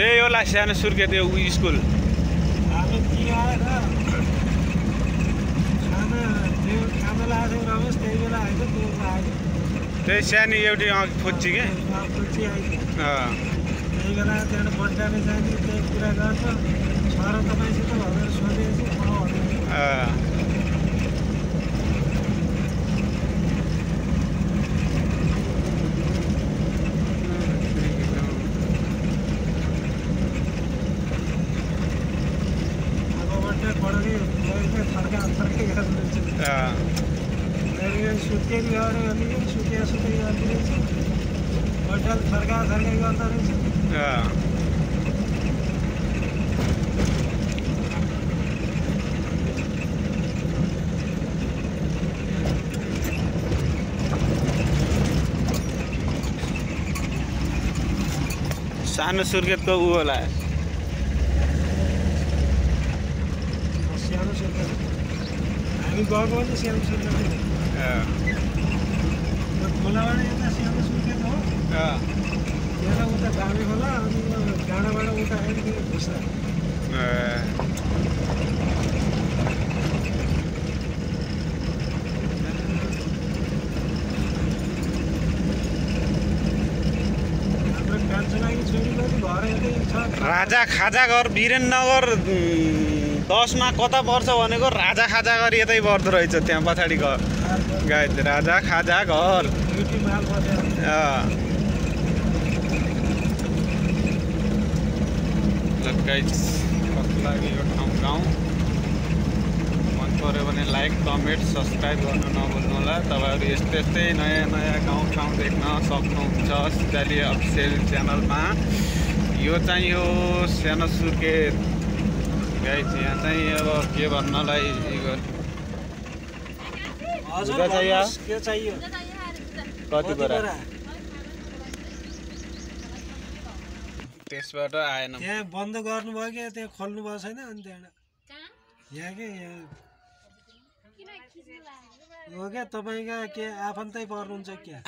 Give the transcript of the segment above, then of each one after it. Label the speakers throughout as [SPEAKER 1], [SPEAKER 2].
[SPEAKER 1] त्यही होला सानो सुर्के त्यो स्कुल
[SPEAKER 2] हामी त्यहाँ खाना लाग्यो रमेश त्यही बेला आएछ त्यो आयो
[SPEAKER 1] त्यही सानो एउटी फुच्ची के
[SPEAKER 2] फुच्ची आइज त्यही बेला त्यहाँबाट बस्टाले जाने त्यही कुरा गर्छ छोरा तपाईँसित भनेर सोधेपछि सुत्केरी गऱ्यो भने सुत्या सुत्दै गर्दो रहेछ बस्टाल थर्का थर्काइ गर्दो रहेछ
[SPEAKER 1] सानो सुर्खेतको ऊ होला
[SPEAKER 2] सानो सुर्खेत हामी गएको भने सानो सुर्खेत खोलाबाट यता सानो सुर्खेत हो त्यहाँ उता दामे खोला अनि डाँडाबाट उता आयो घुस्रा
[SPEAKER 1] राजा खाजाघर वीरेन्द्रनगर 10 मा कता पर्छ भनेको राजा खाजाघर यतै पर्दो रहेछ त्यहाँ पछाडि गाई राजा खाजाघर कस्तो लाग्यो यो ठाउँ मन पर्यो भने लाइक कमेन्ट सब्सक्राइब गर्न नभुल्नु होला तपाईँहरू यस्तै नयाँ नयाँ ठाउँ देख्न सक्नुहुन्छ सिधाली अफिसियल च्यानलमा यो चाहिँ हो सानो सुर्खेत गाइस यहाँ चाहिँ अब के भन्नलाई कति कुरा त्यसबाट आएन
[SPEAKER 2] त्यहाँ बन्द गर्नुभयो क्या त्यहाँ खोल्नु भएको छैन अनि त्यहाँबाट यहाँ के हो क्या तपाईँका के आफन्तै पर्नुहुन्छ क्या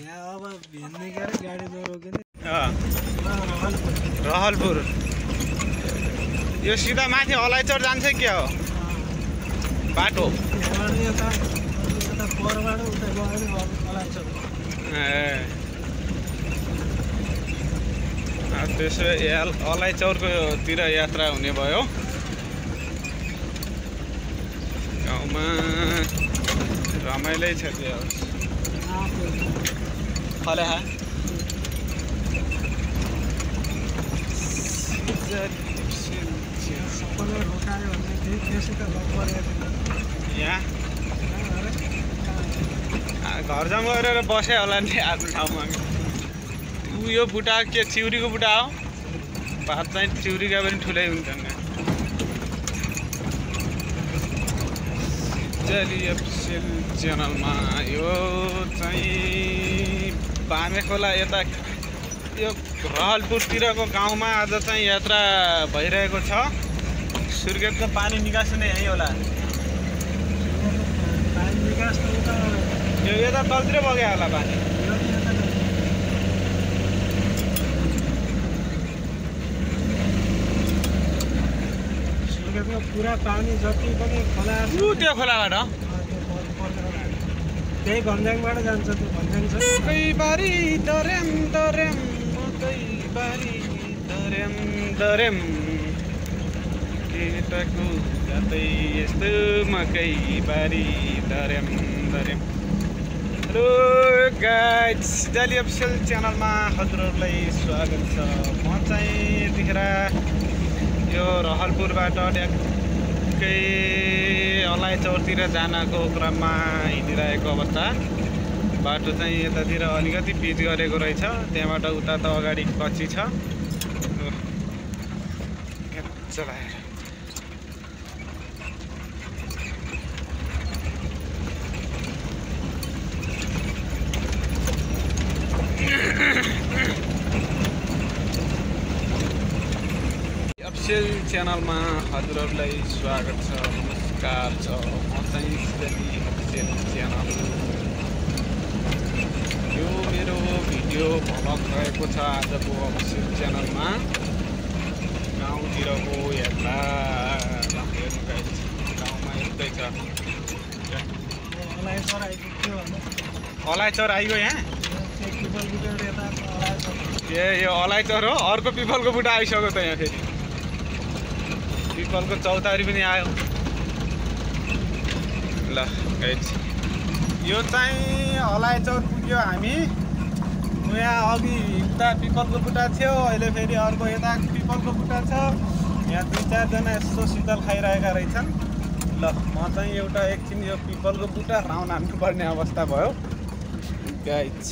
[SPEAKER 2] यहाँ अब भिन्ने क्या गाडी नरोक्यो नि
[SPEAKER 1] रहलपुर यो सिधा माथि अलैचर जान्छ क्या हो बाटो
[SPEAKER 2] परबाट उता गयो अलैचर
[SPEAKER 1] त्यसो अलैचौरको तिर यात्रा हुने भयो गाउँमा रमाइलै छ त्यो फलेहा यहाँ घर जाउँ गरेर बस्यो होला नि आफ्नो ठाउँमा यो बुटा के चिउरीको बुटा हो भात चाहिँ चिउरीका पनि ठुलै हुन्छ नि सिधाली अफिसियल च्यानलमा यो चाहिँ बामे खोला यता यो रहलपुरतिरको गाउँमा आज चाहिँ यात्रा भइरहेको छ सुर्खेतको पानी निकास नै यही होला यो यता तलतिर बग्यो होला पानी
[SPEAKER 2] पुरा पानी जति पनि खोला
[SPEAKER 1] त्यो खोलाबाट
[SPEAKER 2] त्यही भन्ज्याङबाट जान्छ त्यो भन्ज्याङ छ
[SPEAKER 1] मकैबारी दरेम दरेम मकैबारी दरेम दरेम केटाको जातै यस्तो मकैबारी दरेम दरेम हेलो गाइज सिधाली अफिसियल च्यानलमा हजुरहरूलाई स्वागत छ म चाहिँ यतिखेर यो रहलपुरबाट ट्याक्कै अलैचौरतिर जानको क्रममा हिँडिरहेको अवस्था बाटो चाहिँ यतातिर अलिकति पिच गरेको रहेछ त्यहाँबाट उता त अगाडि कच्ची छ चलाएर अफिसियल च्यानलमा हजुरहरूलाई स्वागत छ नमस्कार छ म चाहिँ सिधाली अफिसियल च्यानल यो मेरो भिडियो भ्लग रहेको छ आजको अवश्य च्यानलमा गाउँतिरको हेर्दा हेर्नु गाइस गाउँमा यस्तै छ अलैचर आइगयो यहाँ ए यो अलैचर हो अर्को पिपलको बुटा आइसक्यो त यहाँ फेरि पिपलको चौतारी पनि आयो ल गाइस यो चाहिँ अलैचर पुग्यो हामी यहाँ अघि हिँड्दा पिपलको बुटा थियो अहिले फेरि अर्को यता पिपलको बुटा छ यहाँ 2-4 जना यस्तो शीतल खाइरहेका रहेछन् ल म चाहिँ एउटा एकछिन यो पिपलको बुटा राउन्ड हान्नुपर्ने अवस्था भयो गाइस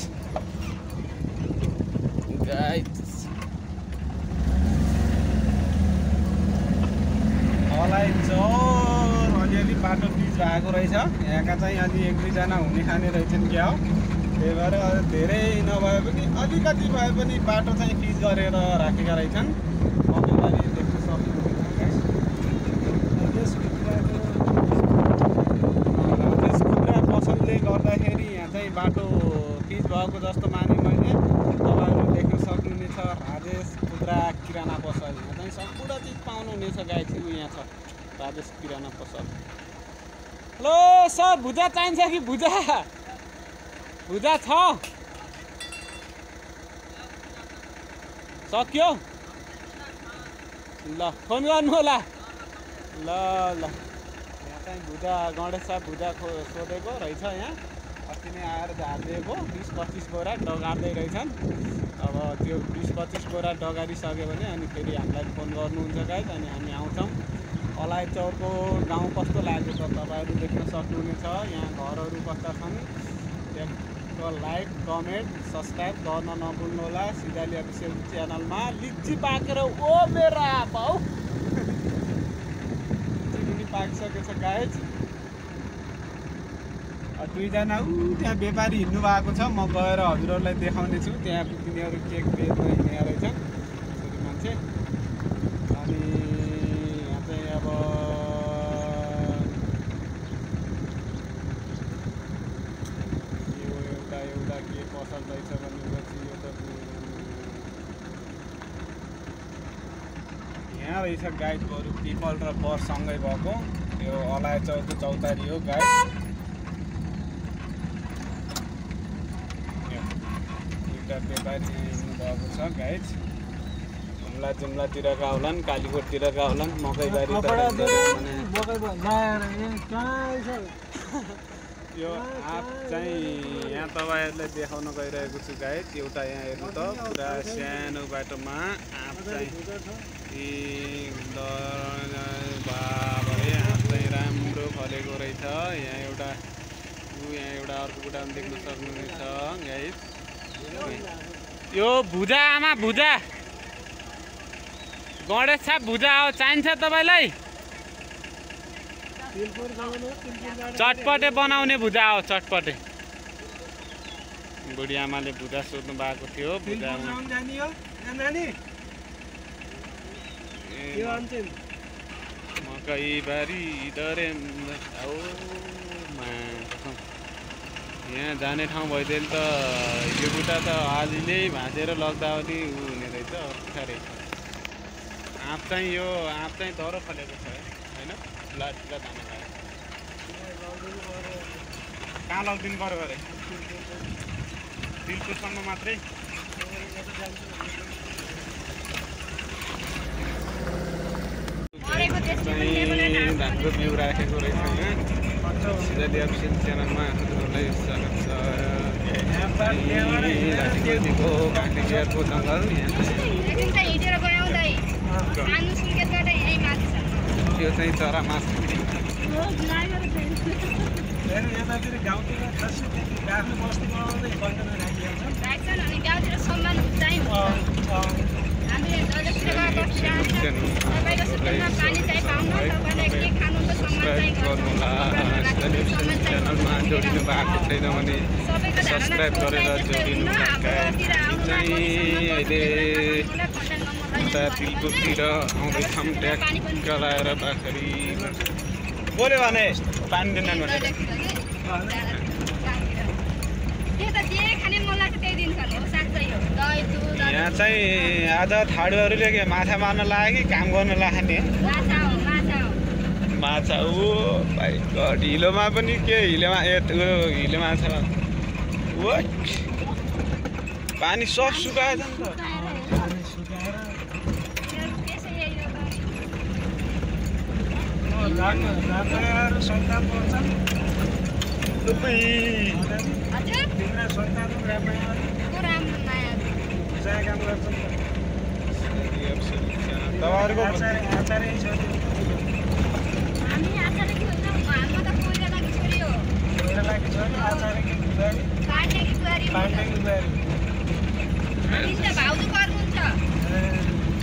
[SPEAKER 1] अलैचर अलिअलि बाटो पिच भएको रहेछ यहाँका चाहिँ अलि 1-2 जना हुने खाने रहेछन् क्या हो त्यही भएर धेरै नभए पनि अलिकति भए पनि बाटो चाहिँ पिच गरेर राखेका रहेछन् मकैबारी देख्न सक्नुहुन्छ त्यस कुखुरा पसलले गर्दाखेरि यहाँ चाहिँ बाटो पिच भएको जस्तो माने मैले तपाईँहरू देख्न सक्नुहुनेछ राजेश खुद्रा किराना पसल यहाँ चाहिँ सम्पूर्ण चिज पाउनुहुनेछ गाइस यहाँ छ राजेश किराना पसल हेलो सर भुजा चाहिन्छ कि भुजा छ सक्यो ल फोन गर्नु होला ल यहाँ चाहिँ भुजा गणेश साहब भुजा सोधेको रहेछ यहाँ अस्ति नै आएर झारिदिएको 20-25 बोरा डगार्दै रहेछन् अब त्यो 20-25 बोरा डगारिसक्यो भने अनि फेरि हामीलाई फोन गर्नुहुन्छ गाइस अनि हामी आउँछौँ अलैचरको गाउँ कस्तो लाग्यो त तपाईँहरू देख्न सक्नुहुनेछ यहाँ घरहरू कस्ता छन् त्यसको लाइक कमेन्ट सब्सक्राइब गर्न नभुल्नुहोला सिधाली अफिसियल च्यानलमा लिच्ची पाकेर ओ मेरा भाउ लिच्ची पनि पाकिसकेछ गाइस 2 जना त्यहाँ व्यापारी हिँड्नु भएको छ म गएर हजुरहरूलाई देखाउने छु त्यहाँ तिनीहरू केक बेच्न हिँडेका रहेछन् छोरी मान्छे अनि यहाँ चाहिँ अब यो एउटा के पसल रहेछ भनेपछि यो त यहाँ रहेछ गाइस बरु पिपल र बर सँगै भएको यो अलैचरको चौतारी हो गाइस व्यापारी हिँड्नु भएको छ गाइस जुम्लातिरका होलान् कालीकोटतिरका होलान् मकैबारी यो आँप चाहिँ यहाँ तपाईँहरूलाई देखाउन गइरहेको छु गाइस एउटा यहाँ हेर्नु त पुरा सानो बाटोमा आँप चाहिँ आँप चाहिँ राम्रो फलेको रहेछ यहाँ एउटा अर्को बुटा पनि देख्न सक्नुहुनेछ गाइस यो भुजा आमा भुजा गणेश साहब भुजा हो चाहिन्छ तपाईँलाई चटपटे बनाउने भुजा हो चटपटे बुढी आमाले भुजा सोध्नु भएको थियो भुजा मकैबारी यहाँ जाने ठाउँ भइदियो त यो बुटा त आजले भाँचेर लग्दा पनि हुने रहेछ अप्ठ्यारै आँप चाहिँ दह्रो फलेको छ होइन लाटिला जाने भयो कहाँ लगिदिनु पऱ्यो अरे दिलपुरसम्म मात्रै धानको बिउ राखेको रहेछ यहाँ सिधाली अफिसियल च्यानलमा हजुरहरूलाई स्वागत छ घाँटीको घाँटीको जङ्गल यो चाहिँ चरा मास
[SPEAKER 2] यतातिर गाउँतिर आफ्नो बस्ती बनाउँदै कन्टेनर
[SPEAKER 1] च्यानलमा जोडिनु भएको छैन भने सब्सक्राइब गरेर जोडिनु चाहिँ अहिले उता तिलकुटतिर आउँदैछौँ ट्याक्क गराएर बाखरी बोल्यो भने पानी दिनु भनेर यहाँ चाहिँ आज थाडुहरूले के माछा मार्न लाग्यो कि काम गर्न लाग्ने माछा ऊ भाइ गड हिलोमा पनि के हिलोमा हिलो माछा पानी सब सुकाएछ नि त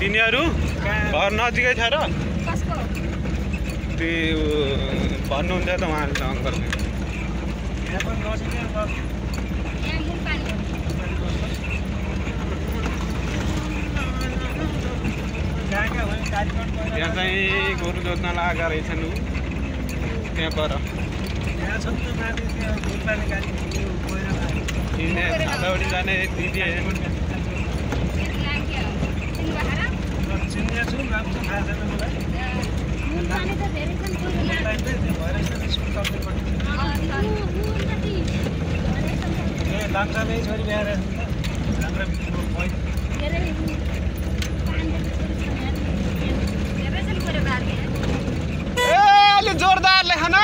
[SPEAKER 1] तिनीहरू घर नजिकै छ र त्यो भन्नुहुन्छ त उहाँले अङ्कलले त्यहाँ चाहिँ गोरु जोत्न लागेका रहेछन् त्यहाँ पर खाँदाउडी जाने दिदी
[SPEAKER 2] छोरी बिहार
[SPEAKER 1] अलि जोरदारले खान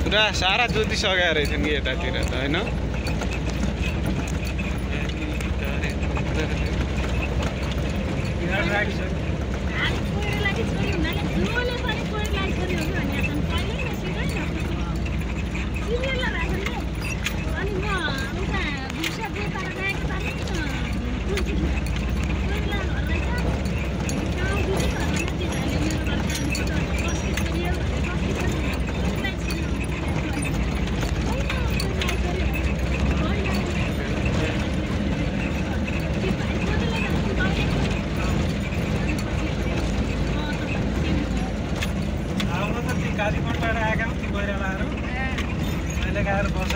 [SPEAKER 1] पुरा सारा जोतिसकेका रहेछन् कि यतातिर त होइन
[SPEAKER 2] कालीमठबाट आएका ती गइरहेलाहरू अहिले गएर बस्छ